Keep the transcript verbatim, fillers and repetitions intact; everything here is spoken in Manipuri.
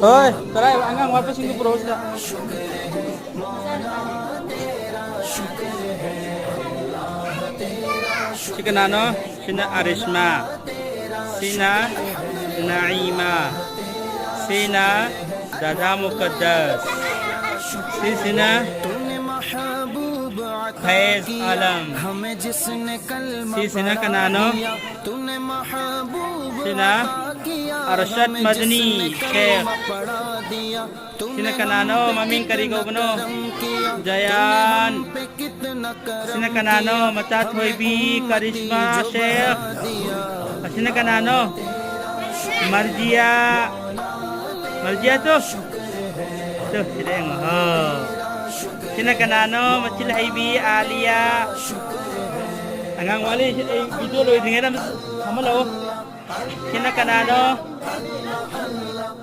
ꯍꯣꯏ, ꯀꯗꯥꯏ ꯑꯉꯥꯡ ꯋꯥꯠꯄꯁꯤꯡꯗꯨ ꯄꯨꯔꯛꯑꯣ ꯁꯤꯗ꯫ ꯁꯤ ꯀꯅꯥꯅꯣ? ꯁꯤꯅ ꯑꯔꯤꯁꯃꯥ, ꯁꯤꯅ ꯅꯥꯏꯃꯥ, ꯁꯤꯅ ꯗꯥꯗꯥ ꯃꯨꯀꯗꯁ, ꯁꯤꯁꯤꯅ ꯐꯩꯖ ꯑꯂꯝ꯫ ꯁꯤꯁꯤꯅ ꯀꯅꯥꯅꯣ? ꯁꯤꯅ ꯑꯔꯁꯠ ꯃꯗꯅꯤ ꯁꯦꯈ꯫ ꯁꯤꯅ ꯀꯅꯥꯅꯣ? ꯃꯃꯤꯡ ꯀꯔꯤ ꯀꯧꯕꯅꯣ? ꯖꯌꯥꯟ꯫ ꯁꯤꯅ ꯀꯅꯥꯅꯣ? ꯃꯆꯥ ꯊꯣꯏꯕꯤ ꯀꯔꯤꯁꯃꯥ ꯁꯦꯈ꯫ ꯑꯁꯤꯅ ꯀꯅꯥꯅꯣ? ꯃꯔꯖꯤꯌꯥ꯫ ꯃꯔꯖꯤꯌꯥ ꯇꯨ꯫ ꯇꯨ, ꯁꯤꯗ ꯌꯦꯡꯉꯣ꯫ ꯍꯣ꯫ ꯁꯤꯅ ꯀꯅꯥꯅꯣ? ꯃꯆꯤꯜ ꯍꯩꯕꯤ ꯑꯥꯂꯤꯌꯥ꯫ ꯑꯉꯥꯡ ꯋꯥꯠꯂꯤ꯫ ꯁꯤ ꯑꯩ ꯚꯤꯗꯤꯑꯣ ꯂꯣꯏꯗ꯭ꯔꯤꯉꯩꯗ ꯑꯝꯇ ꯐꯝꯍꯜꯂꯛꯑꯣ꯫ ꯁꯤꯅ ꯀꯅꯥꯅꯣ?